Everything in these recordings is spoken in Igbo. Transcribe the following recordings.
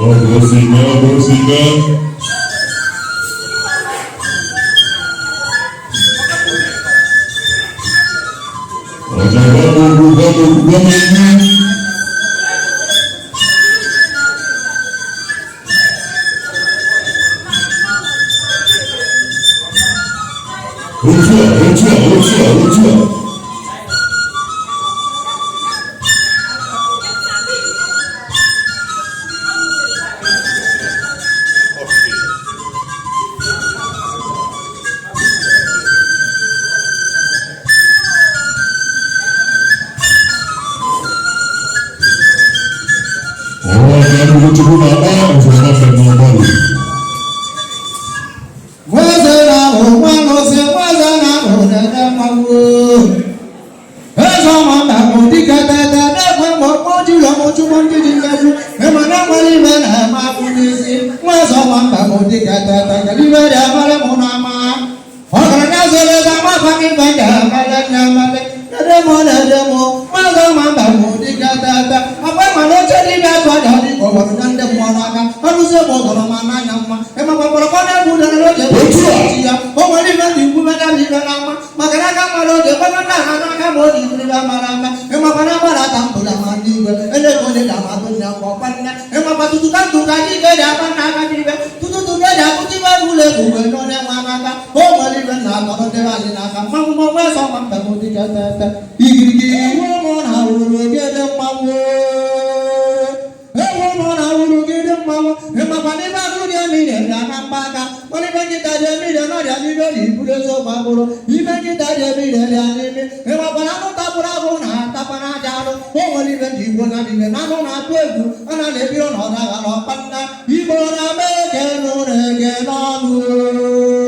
Ọ bụ osi mee, ọ bụ osi mee. Ọjà gwa m okwu, gwa m okwu, gwa m okwu. Otu a, otu a, otu a, otu a. Ọnwa Ugochukwu na-akpọ ọzọma mmemme ọgbalụ. Nweze na-ahụ nwanụsị, nweze na-ahụ nene mmanwụ. Eze ọma mba bụ dike tete na-ekwe mgbe jiri ọmụchukwu ndị ji nleju ịma na nwere ibe na-eme akpụ n'isi. Nweze ọma mba bụ dike tete kedu ibe dị amara mụ na ama. Ọgaranya zoro eze amakwa gị ibe ga-amale nne amale. Dede mụ na-ede mụ, nweze ọma mba bụ dike tete. Akwa ịma na oche dibịa atụ ọja dị ka ọgbọrọ na ndị mmụọ n'aka. Ọrụzie bụ ọgọrọ ma n'anya mma. Ịmakwa mkpọrọkọ na-egbu udere n'oge Otu a. ya. O nwere ibe ndị ikwu meda bụ ibe na mma maka na aka mmadụ oge gbado na aha n'aka ma o ji iburu ibe mara mma. Ịmakwa na mgbada ata mbụla ma ndị igwe ele ka onye ga-amadụ nne mgbe ọkwa nne. Ịmakwa tutu ka ndụ ka anyị ike dị aba nna aka ibe tutu tu ga eji akụta ibe ụlọ egwu mgbe n'onye nwa n'aka. O nwere ibe na akọrọ ndị be anyị n'aka mmanwụ ma nwa eze ọma mbe m dịka tete igirigi ewu mụ na wuru gede mmanwụ, ewu mụ na wuru gede mmanwụ. Ịmakwa n'ibe agụ dị emiri bịa na mgbaka mana ibe nkịta dị emiri n'ọrịa n'ibe na iburu eziokwu agbụrụ ibe nkịta dị emiri bịa n'ime. Ịmakwa na anụ tapụrụ agụ na atakwa na aja anụ. O nwere ibe ndị Igbo na ibe na anụ na-atụ egwu a na na-ebiro na ọdagha na ọkpanna Igbo na-ama eke nụrụ eke n'ọnụ.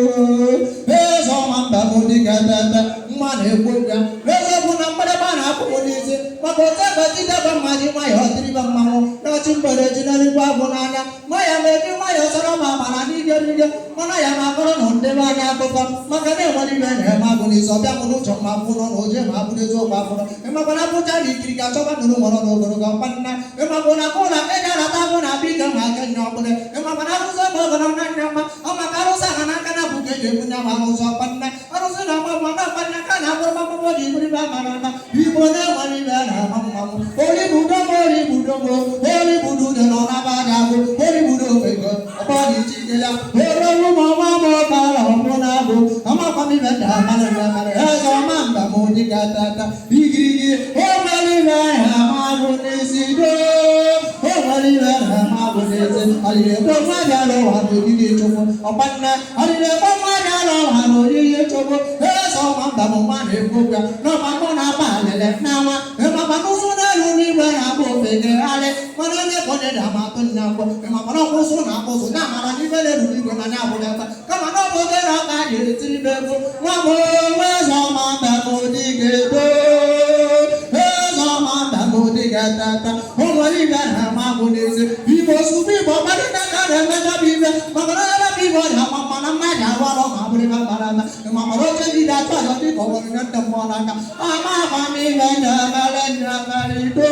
Eze ọma mba bụ dịka tete mma na-ekwu okwu ya n'eziokwu na mgbadagba na-akwụ m n'isi maka otu ekwetidebe mma ji nwayọọ tiribe mmanwụ n'ọchị mgbere ji n'eluigwe agwụ n'anya nwa ya ma eji nwayọọ sọrọ ma amara n'ige n'ige mana ya ma akọrọ na ndebe anya akụkọ maka na enwere ibe na-eme agụ n'isi ọbịa mụ n'ụchọ ma kwụrụ na oje ma abụrụ eziokwu abụrụ. Ịmakwa na bụcha na ikiri ka chọba nụrụ nwere n'ogologo ọkpanna. Ịmakwa na kụ na eji arata agụ na abịa ike ma aka nye ọkpụrụ. Ịmakwa na arụsị ma ọgọrọ na nya mma ọ maka arụsị aha n'aka na bụ ka eji egbu nya ma arụsị ọkpanna arụsị na ọgba na ọkpanna ka na abụrụ mmanwụ ji iburu ibe mara mma. Igbo na-enwere ibe na-ama mmanwụ olibudomo olibudomo olibudo ude nọ na ba ga-abụ olibudo ofego ọgbọ na ichike ya orewu ma ọma ma ọkara ọmụ na-abụ amakwa m ibe ndị amara amara. Eze ọma mba m dịka tata igirigi o nwere ibe na-ama agụ n'isi do o nwere ibe na-ama agụ n'isi alịrị egbo nwa bịara ụwa n'ogige Chukwu ọkpanna alịrị egbo nwa bịara ụwa n'ogige Chukwu. Eze ọma mba m nwa na-ekwu okwu ya n'ọma mụ na-agba alịlị n'ama. Ịmakwa n'ụzụ n'elu n'igwe na-agba ofege alị mana onye ka onye dị ama atụ nne akwụ. Ịmakwa na ọkwụsụ na akpụsụ na amara n'ibe na-eru n'igwe na anya abụrụ ebe kama na ọ bụ oge na ọka ji etiri m egwu nwa m nwa. Eze ọma mba m dịga edo, eze ọma mba m dịga tata. O nwere ibe na-ama agwụ n'ezi Igbo sụbụ Igbo gbado na ka na-emeta bụ ibe maka na onye bụ ibe ọ na-ama mma na mmadụ arụ ọrụ ma bụrụ ibe mara mma. Ịmakwara oche dị atụ aja dị ka ọ nwere nye ndị mmụọ n'aka ama amamihe na-emere na-emere ido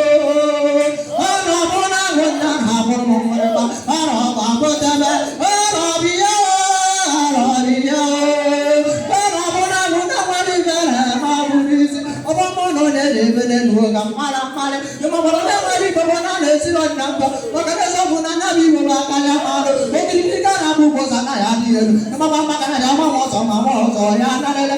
ọnọdụ na-ahụ nna ha bụrụ m mmerịba ọrọ bụ agụtebe ọrọ bụ ya ọrọ bụ ya ọrọ bụ na ahụ na nwere ibe na-eme abụ n'isi ọgbọ mmụọ na onye na-ebe n'elu ka mara mmarị. Ịmakwara onye nwere igbo bụ na na-esiri ọdịna mbọ maka na eziokwu na anya bụ igbo bụ akarịa mmadụ okirikiri ka na-abụ ụgbọ ụzọ anaghị adị elu. Ịmakwa maka na ya agbanwe ọzọ ma gba ọzọ ya narịrị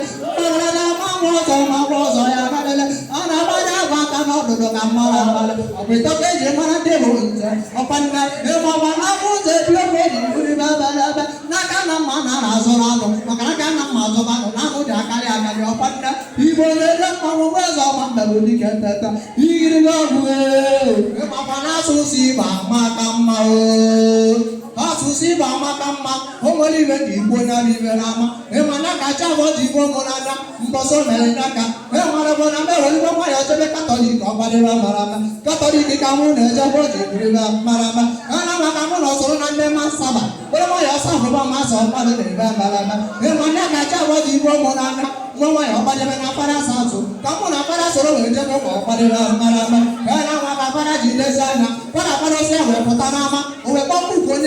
maka na agbanwe ọzọ ma gba ọzọ ya narịrị a na-agbanye agwa aka n'ọdụdụ ka mara mmarị ọ bụ ịtọ ka eji mara ndị bụ nze ọkwa nne. Ịmakwa na afọ ụzọ ebi ofe eji buru ibe ebe ebe n'aka na mma na azụrụ anụ maka na aka na mma azụba anụ na anụ dị akarị akarị ọkwa nne. Igbo na-ede mmanwụ nwa eze ọma mbere dike teta igirigi ọgwụ. Ịmakwa na asụsụ Igbo amaka mma o, asụsụ Igbo amaka mma. O nwere ibe ndị Igbo na ibe n'ama ịma na kacha abụọ ji Igbo mụ n'anya mbọsọ mere n'aka enwere bụ na mewere igwe nwayọ chebe Katọlik ọkwadebe mara mma Katọlik ka mụ na-ejekwa ji buru mara mma ana maka mụ na ọsoro na ndị masaba were nwayọ safụba masọ mmadụ na-ebe mara mma. Ịma na kacha abụọ ji Igbo mụ n'anya nwa nwayọ ọkwadebe na fara satụ ka mụ na fara soro wee jebe ka ọkwadebe mara mma ka na nwa ka fara ji lezi anya fara fara osi wee pụta n'ama o wee kpọọ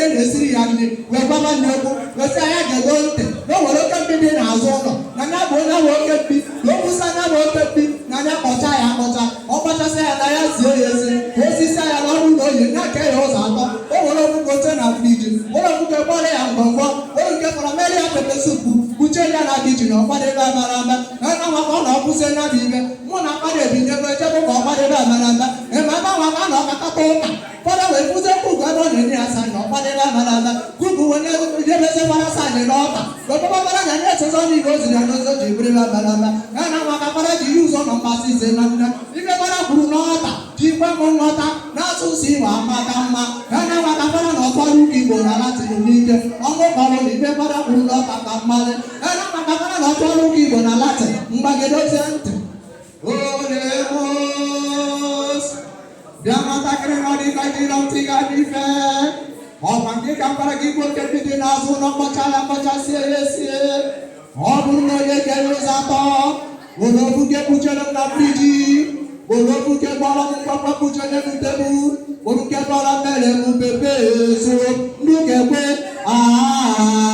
onye na-esiri ya nri wee gwaba nne okwu, wee sị ya gego ntị na o nwere oke mkpi dị n'azụ ụlọ, na ya bụ onye bụ oke mkpi, na o kwusa ya bụ oke mkpi, na ya kpọcha ya akpọcha, ọ kpọchasịa ya na ya sie ya esi, ka osisi ya na ọrụ na oyi na-eke ya ụzọ atọ. O were ofu oche na friji, were ofu nke gbọrọ ya ngwongwo, were nke fọrọ mere ya pepper soup, kpuchie ya na kichin. Ọkwadebe amara ama na nwa ọ na ọkwụsị na bụ ibe mụ na akpada ebinyego echebe ka ọkwadebe amara ama ema ebe nwa ka na ọkakata ụka fọdụ wee fụzie kuku ebe ọ na-enye ya sign na ọkwadebe amara ama. Kuku wee nyebezi fara sign n'ọka wee kpọkpọkpara na nye echezọ n'igwe o ziri ya n'ụzọ ji bụrụ ebe amara ama ya na nwa ka fara ji ihe ụzọ nọ mmasị ise na nne ife fara kwuru n'ọka ji kwe m nghọta n'asụsụ Igbo amaka mma ya na nwa ka fara na ọfọdụ ụka Igbo na Latin n'ike ọnwụ kpọrọ na ife fara kwuru n'ọka ka mmalị ya na nwa ka fara na ọfọdụ ụka Igbo na Latin mgbagidozie ntị. Oremos bịa, nwatakịrị nọ dịka jiri ntị ga n'ife ọkwa nke ka mkpara gị gbuo oke mbido n'azụ ụlọ, mkpọcha ya mkpọchasie ya esie. Ọ bụrụ na onye kere ụzọ atọ, were ofu nke kpuchere m na friji, were ofu nke gbọrọ m mkpọmkpọ kpuchere m tebụl, were nke gbọrọ mere m pepper soup, ndị ga-ekwe aa.